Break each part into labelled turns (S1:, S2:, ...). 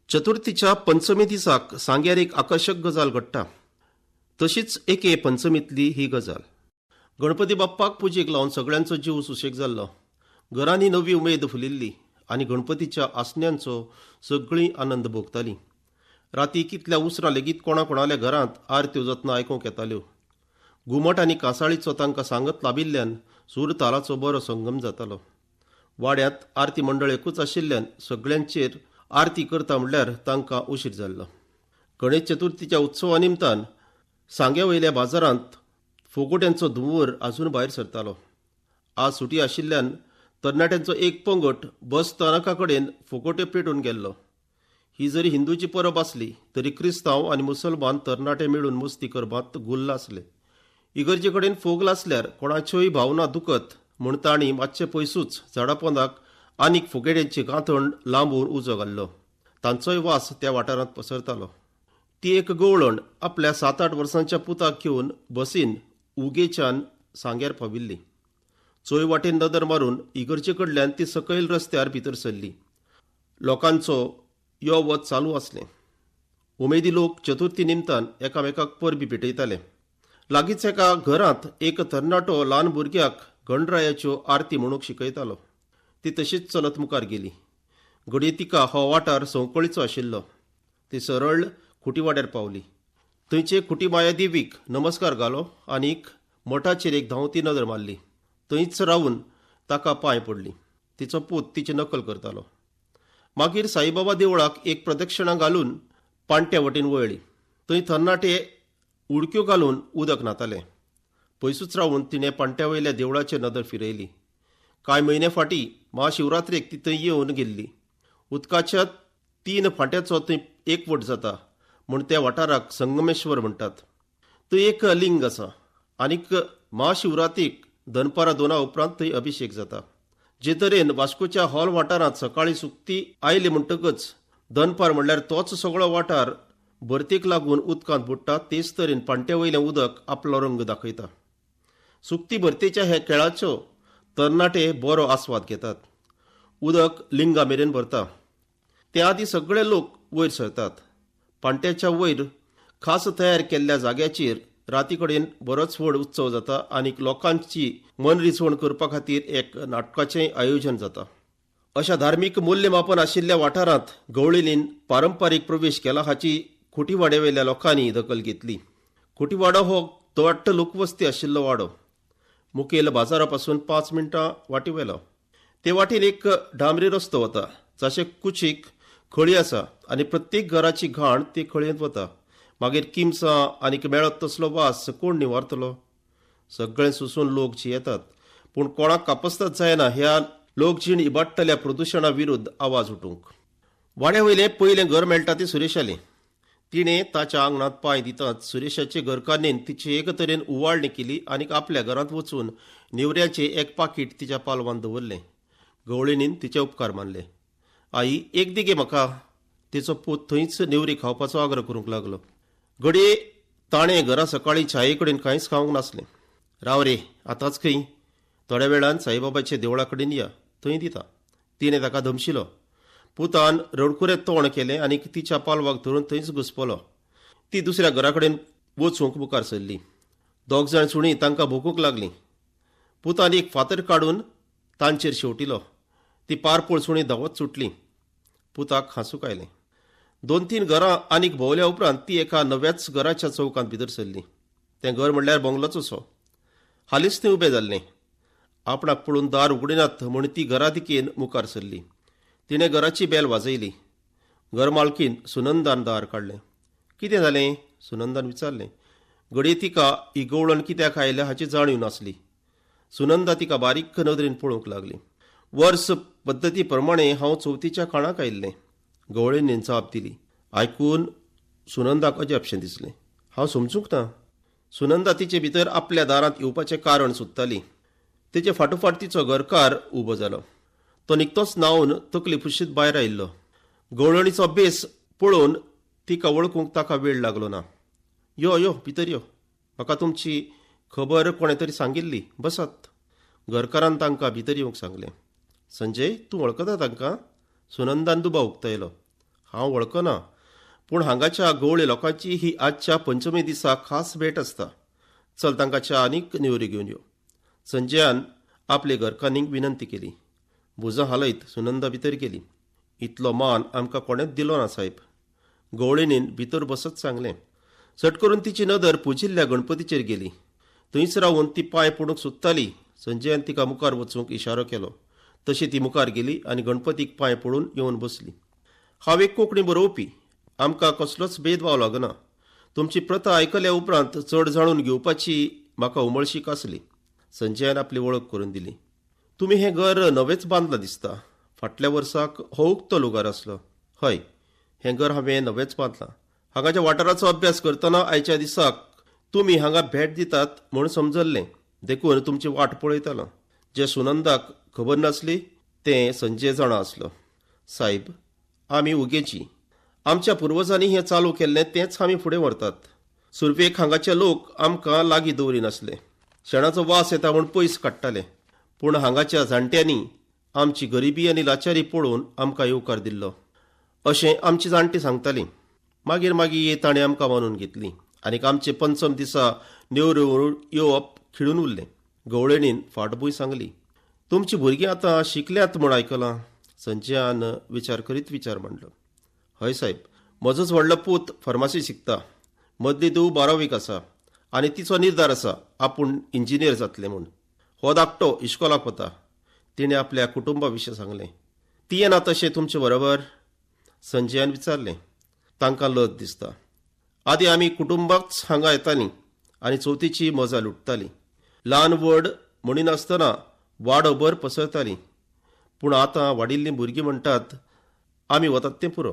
S1: चतुर्थीच्या पंचमी दिसाक सांग्यार एक आकर्शक गजाल घडटा. तशीच एके पंचमीतली ही गजाल. गणपती बाप्पाक पुजेक लावन सगळ्यांचो जीव सुशेग जाल्लो. घरांनी नवी उमेद फुलिल्ली आनी गणपतीच्या आसण्यांचो सगळीं आनंद भोगतालीं. राती कितल्या उसरां लेगीत कोणा कोणाल्या घरांत आरत्यो जातना आयकूंक येताल्यो. घुमट आनी कांसाळीचो तांकां सांगत लाबिल्ल्यान सूर तालाचो बरो संगम जातालो. वाड्यांत आरती मंडळ एकूच आशिल्ल्यान सगळ्यांचेर आरती करता म्हणल्यार तांकां उशीर जाल्लो. गणेश चतुर्थीच्या उत्सवा निमतान सांग्या वयल्या बाजारांत फोगोट्यांचो धुंवर आजून भायर सरतालो. आज सुटी आशिल्ल्यान तरणाट्यांचो एक पंगड बस स्थानका कडेन फोगोट्यो पेटून गेल्लो. ही जरी हिंदूची परब आसली तरी क्रिस्तांव आनी मुसलमान तरणाटे मेळून मुस्ती करपांत गुल्ल आसले. इगर्जे कडेन फोग लासल्यार कोणाच्योय भावना दुखत म्हूण तांणी मातशे पयसूच झाडापोंदाक आनीक फोगेट्यांची गांथण लांबून उजो घाल्लो. तांचोय वास त्या वाठारांत पसरतालो. ती एक गवळण आपल्या 7-8 वर्सांच्या पुताक घेवन बसीन उगेच्यान सांग्यार पाविल्ली. चोय वाटेन नदर मारून इगर्जे कडल्यान ती सकयल रस्त्यार भितर सरली. लोकांचो यो वच चालू आसलें. उमेदी लोक चतुर्थी निमतान एकामेकाक परबी भेटयताले. लागींच एका घरांत एक तरणाटो ल्हान भुरग्याक गणरायाच्यो आरती म्हणूंक शिकयतालो. ती तशीच चलत मुखार गेली. घडये तिका हो वाठार संवकळीचो आशिल्लो. ती सरळ खुटीवाड्यार पावली. थंयचे खुटी माया देवीक नमस्कार घालो आनीक मठाचेर एक धांवती नदर मारली. थंयच रावन ताका पांय पडली. तिचो पूत तिची नकल करतालो. मागीर साईबाबा देवळाक एक प्रदक्षिणा घालून पाणट्या वटेन वळ्ळी. थंय तरणाटे उडक्यो घालून उदक न्हाताले. पयसूच रावन तिणें पाणट्या वयल्या देवळाचेर नदर फिरयली. कांय म्हयने फाटीं महाशिवरात्रेक ती थंय येवन गेल्ली. उदकाच्या 3 फांट्याचो थंय एकवट जाता म्हूण त्या वाठाराक संगमेश्वर म्हणटात. थंय एक लिंग आसा आनीक महाशिवरात्रीक दनपारां 2 उपरांत थंय अभिशेक जाता. जे तरेन वास्कोच्या हॉल वाठारांत सकाळीं सुकती आयली म्हणटकच दनपार म्हणल्यार तोच सगळो वाठार भरतेक लागून उदकांत बुडटा, तेच तरेन पाणट्या वयलें उदक आपलो रंग दाखयता. सुकती भरतेच्या ह्या खेळाचो तरणाटे बरो आस्वाद घेतात. उदक लिंगा मेरेन भरता. त्या आदीं सगळे लोक वयर सरतात. पाणट्याच्या वयर खास तयार केल्ल्या जाग्याचेर राती कडेन बरोच व्हड उत्सव जाता आनी लोकांची मनरिजवण करपा खातीर एक नाटकाचें आयोजन जाता. अशा धार्मीक मूल्यमापन आशिल्ल्या वाठारांत गवळीलीन पारंपारीक प्रवेश केला हाची खुटीवाड्यावेल्या लोकांनी दखल घेतली. खुटीवाडो हो दोट्ट लोकवस्ती आशिल्लो वाडो. मुखेल बाजारा पासून 5 मिनटां वाटी वेलो. ते वाटेन एक डांबरी रस्तो वता, जाचे कुशीक खळी आसा आनी प्रत्येक घराची घाण ते खळयेंत वता. मागीर किमसां आनीक मेळत तसलो वास कोण निवारतलो? सगळें सुसून लोक जियेतात, पूण कोणाक कापस्ताद जायना ह्या लोकजीण इबाडटल्या प्रदुशणा विरुद्ध आवाज उठूंक. वाड्या वयलें पयलें घर मेळटा तें सुरेशालें. तिणें ताच्या आंगणांत पांय दिताच सुरेशाचे घरकान्नीन तिची एक तरेन उवाळणी केली आनी आपल्या घरांत वचून नेवऱ्याचें एक पाकीट तिच्या पालवान दवरलें. गवळिणीन तिचे उपकार मानले. आई, एक दी गे म्हाका. तिचो पूत थंयच नेवरी खावपाचो आग्रो करूंक लागलो. घडये ताणें घरा सकाळीं च्याये कडेन कांयच खावंक नासलें. राव रे, आतांच खंय, थोड्या वेळान साईबाबाच्या देवळा कडेन या, थंय दिता. तिणें ताका धमशिलो. पुतान रडकुरें तोंड केलें आनी तिच्या पालवाक धरून थंयच घुसपलो. ती दुसऱ्या घरा कडेन वचूंक मुखार सरली. 2 जाण सुणीं तांकां भोंकूंक लागलीं. पुतान एक फातर काडून तांचेर शेवटिलो. ती पारपोळ सुणीं धांवत सुटलीं. पुताक हांसूंक आयलें. 2-3 घरां आनीक भोंवल्या उपरांत ती एका नव्याच घराच्या चौकांत भितर सरली. तें घर म्हणल्यार बंगलोचो. हालींच थंय उबें जाल्लें. आपणाक पळोवन दार उगडिनात म्हूण ती घरा दिकेन मुखार सरली. तिणें घराची बेल वाजयली. घर मालकीन सुनंदान दार काडलें. कितें जालें? सुनंदान विचारलें. घडये तिका ही गवळण कित्याक आयल्या हाची जाणीव नासली. सुनंदा तिका बारीक नदरेन पळोवंक लागली. वर्स पद्दती प्रमाणे हांव चवथीच्या खाणाक आयिल्लें, गवळणीन जाप दिली. आयकून सुनंदाक अजापशें दिसलें. हांव समजूंक ना. सुनंदा तिचे भितर आपल्या दारांत येवपाचें कारण सोदताली. तिचे फाटोफाट तिचो घरकार उबो जालो. तो निकतोच न्हावन तकली पुशीत भायर आयिल्लो. गवळणीचो बेस पळोवन तिका वळखूंक ताका वेळ लागलो ना. यो यो, भितर यो, म्हाका तुमची खबर कोणें तरी सांगिल्ली, बसात. घरकारान तांकां भितर येवंक सांगलें. संजय, तूं वळखता तांकां? सुनंदान दुबाव उक्तायलो. हांव वळखना, पूण हांगाच्या गवळी लोकांची ही आजच्या पंचमी दिसा खास भेट आसता. चल तांकां च्या आनीक नेवरी घेवन यो. संजयान आपले घरकान्नीक विनंती केली. भुजां हालयत सुनंदा भितर गेली. इतलो मान आमकां कोणेच दिलो ना साहेब, गवळिणीन भितर बसत सांगलें. सट करून तिची नदर पुजिल्ल्या गणपतीचेर गेली. थंयच रावन ती पांय पडूंक सोदताली. संजयान तिका मुखार वचूंक इशारो केलो. तशी ती मुखार गेली आनी गणपतीक पांय पडून येवन बसली. हांव एक कोंकणी बरोवपी. आमकां कसलोच भेदभाव लागना. तुमची प्रथा आयकल्या उपरांत चड जाणून घेवपाची म्हाका उमळशीक आसली. संजयान आपली वळख करून दिली. तुमी हें घर नवेंच बांदलां दिसता. फाटल्या वर्साक हो उक्तो लुगार आसलो. हय, हें घर हांवें नवेंच बांदलां. हांगाच्या वाठाराचो अभ्यास करतना आयच्या दिसाक तुमी हांगा भेट दितात म्हूण समजल्लें, देखून तुमची वाट पळयतालो. जें सुनंदाक खबर नासली तें संजय जाणा आसलो. साहेब, आमी उगेची. आमच्या पुर्वजांनी हें चालू केल्लें तेंच आमी फुडें व्हरतात. सुरवेक हांगाचे लोक आमकां लागीं दवरिनासले. शेणाचो वास येता म्हूण पयस काडटाले. पूण हांगाच्या जाणट्यांनी आमची गरिबी आनी लाचारी पळोवन आमकां येवकार दिल्लो अशें आमची जाणटी सांगताली. मागीर मागीर ताणें आमकां मानून घेतली आनी आमचे पंचम दिसा नेवऱ्यो येवप खिळून उरलें. गवळणीन फाटभूंय सांगली. तुमची भुरगीं आतां शिकल्यात म्हूण आयकलां. संजयान विचार करीत विचार मांडलो. हय साहेब, म्हजोच व्हडलो पूत फार्मासी शिकता. मदली धूव 12वीक आसा आनी तिचो निर्धार आसा आपूण इंजिनियर जातलें म्हूण. हो धाकटो इश्कोलाक वता. तिणें आपल्या कुटुंबा विशीं सांगलें. ती येना तशें तुमचे बरोबर? संजयान विचारलें. तांकां लज दिसता. आदीं आमी कुटुंबाच हांगा येतालीं आनी चवथीची मजा लुटतालीं. ल्हान व्हड म्हणिनासतना वाडोभर पसरतालीं. पूण आतां वाडिल्लीं भुरगीं म्हणटात आमी वतात तें पुरो.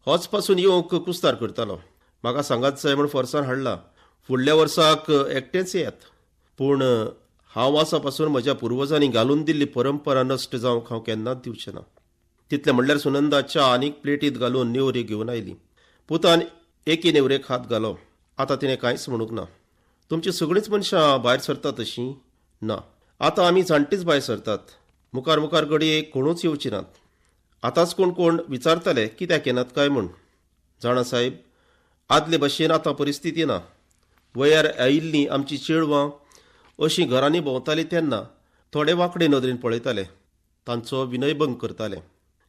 S1: होच पासून येवंक कुस्तार करतालो. म्हाका सांगात जाय म्हूण फोर्सान हाडला. फुडल्या वर्साक एकटेंच येयात. पूण हांव आसा पासून म्हज्या पुर्वजांनी घालून दिल्ली परंपरा नश्ट जावंक हांव केन्नाच दिवचें ना. तितलें म्हणल्यार सुनंदा च्या आनीक प्लेटींत घालून नेवरी घेवन आयली. पुतान एके नेवरेक हात घालो. आतां तिणें कांयच म्हणूंक ना. तुमची सगळींच मनशां भायर सरतात तशीं? ना, आतां आमी जाणटीच भायर सरतात. मुखार मुखार घडये कोणूच येवची नात. आतांच कोण कोण विचारताले कित्याक येनात काय म्हूण. जाणा साहेब, आदले भशेन आतां परिस्थिती ना. वयार आयिल्लीं आमची चेडवां अशीं घरांनी भोंवतालीं तेन्ना थोडे वांकडे नदरेन पळयताले. तांचो विनयभंग करताले.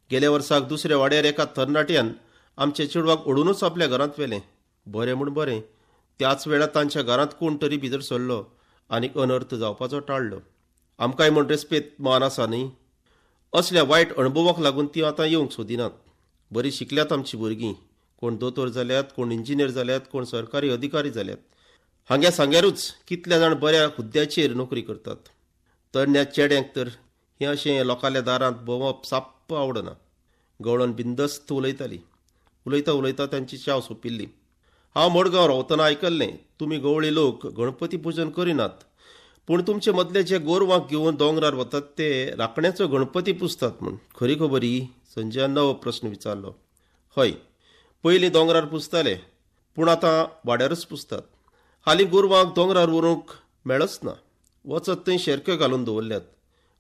S1: गेल्या वर्साक दुसऱ्या वाड्यार एका तरणाट्यान आमच्या चेडवाक ओडुनूच आपल्या घरांत व्हेलें. बरें म्हूण बरें, त्याच वेळार तांच्या घरांत कोण तरी भितर सरलो आनी अनर्थ जावपाचो टाळ्ळो. आमकांय म्हूण रेस्पेद मान आसा न्ही. असल्या वायट अणभवाक लागून ती आतां येवंक सोदिनात. बरी शिकल्यात आमची भुरगीं. कोण दोतोर जाल्यात, कोण इंजिनियर जाल्यात, कोण सरकारी अधिकारी जाल्यात. हांग्या सांग्यारूच कितल्या जाण बऱ्या हुद्द्याचेर नोकरी करतात. तरण्या चेड्यांक तर हें अशें लोकांल्या दारांत भोंवप साप्प आवडना. गवळण बिंदस्त उलयताली. उलयता उलयता तांची च्याव सोंपिल्ली. हांव मडगांव रावतना आयकल्लें तुमी गवळी लोक गणपती पुजन करिनात, पूण तुमचे मदले जे गोरवांक घेवन दोंगरार वतात ते राखण्याचो गणपती पुजतात म्हूण. खरी खबर ही? संजयान नवो प्रस्न विचारलो. हय, पयलीं दोंगरार पुजताले, पूण आतां वाड्यारूच पुजतात. हालीं गोरवांक दोंगरार व्हरूंक मेळच ना. वचत थंय शेरक्यो घालून दवरल्यात.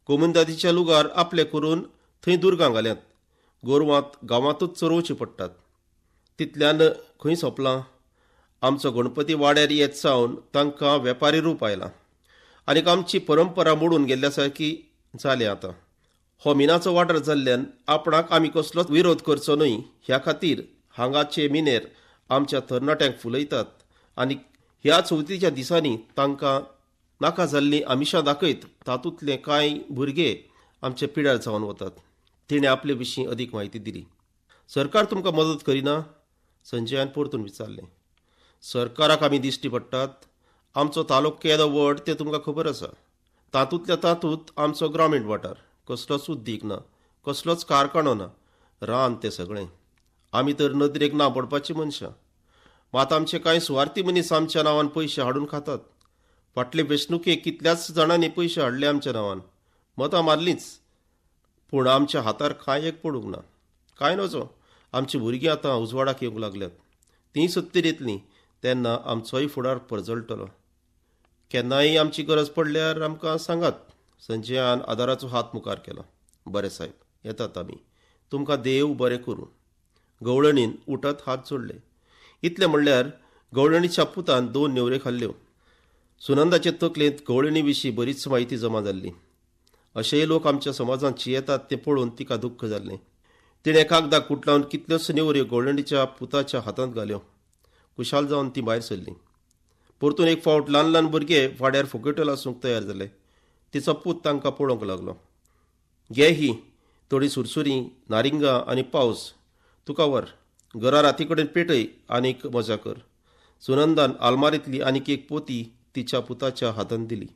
S1: कोमुनिदादीच्या लुगार आपले करून थंय दुर्गां घाल्यात. गोरवांत गांवांतूच चरोवची पडटात. तितल्यान खंय सोंपलां? आमचो गणपती वाड्यार येत सावन तांकां वेपारी रूप आयलां आनीक आमची परंपरा मोडून गेल्ल्या सारकी जालें. आतां हो मिनाचो वाठार जाल्ल्यान आपणाक आमी कसलोच विरोध करचो न्हय ह्या खातीर हांगाचे मिनेर आमच्या तरणाट्यांक फुलयतात आनी ह्या चवथीच्या दिसांनी तांकां नाका जाल्लीं आमिशां दाखयत तातूंतले कांय भुरगे आमचे पिड्यार जावन वतात. तिणें आपले विशीं अदीक म्हायती दिली. सरकार तुमकां मदत करिना? संजयान परतून विचारलें. सरकाराक आमी दिश्टी पडटात. आमचो तालुको केदो व्हड तें तुमकां खबर आसा. तातूंतल्या तातूंत आमचो ग्रामीण वाठार. कसलोच उद्देग ना, कसलोच कारखानो ना, रान तें सगळें. आमी तर नदरेक ना पडपाची मनशां. मात आमचे कांय सुवार्थी मनीस आमच्या नांवान पयशे हाडून खातात. फाटले वेंचणुकेक कितल्याच जाणांनी पयशे हाडले आमच्या नांवान. मतां मारलींच, पूण आमच्या हातार कांय एक पडूंक ना. कांय नजो. आमची भुरगीं आतां उजवाडाक येवंक लागल्यात. तीं सत्तेर येतलीं तेन्ना आमचोय फुडार परजळटलो. केन्नाय आमची गरज पडल्यार आमकां सांगात. संजयान आदाराचो हात मुखार केलो. बरें साहेब, येतात आमी. तुमकां देव बरें करूं. गवळणीन उठत हात जोडले. इतलें म्हणल्यार गवळणीच्या पुतान 2 नेवऱ्यो खाल्ल्यो. सुनंदाचे तकलेंत गवळणी विशीं बरीच म्हायती जमा जाल्ली. अशेय लोक आमच्या समाजांत जियेतात तें पळोवन तिका दुख्ख जाल्लें. तिणें कागदाक कुटलावन कितल्योच नेवऱ्यो गवळणीच्या पुताच्या हातांत घाल्यो. खुशाल जावन ती भायर सरली. परतून एक फावट ल्हान ल्हान भुरगे वाड्यार फुकेटो आसूंक तयार जाले. तिचो पूत तांकां पळोवंक लागलो. घे ही थोडी सुरसुरी, नारिंगां आनी पावस तुका व्हर. घरा राती कडेन पेटय आनीक मजा कर. सुनंदान आलमारींतली आनीक एक पोती तिच्या पुताच्या हातांत दिली.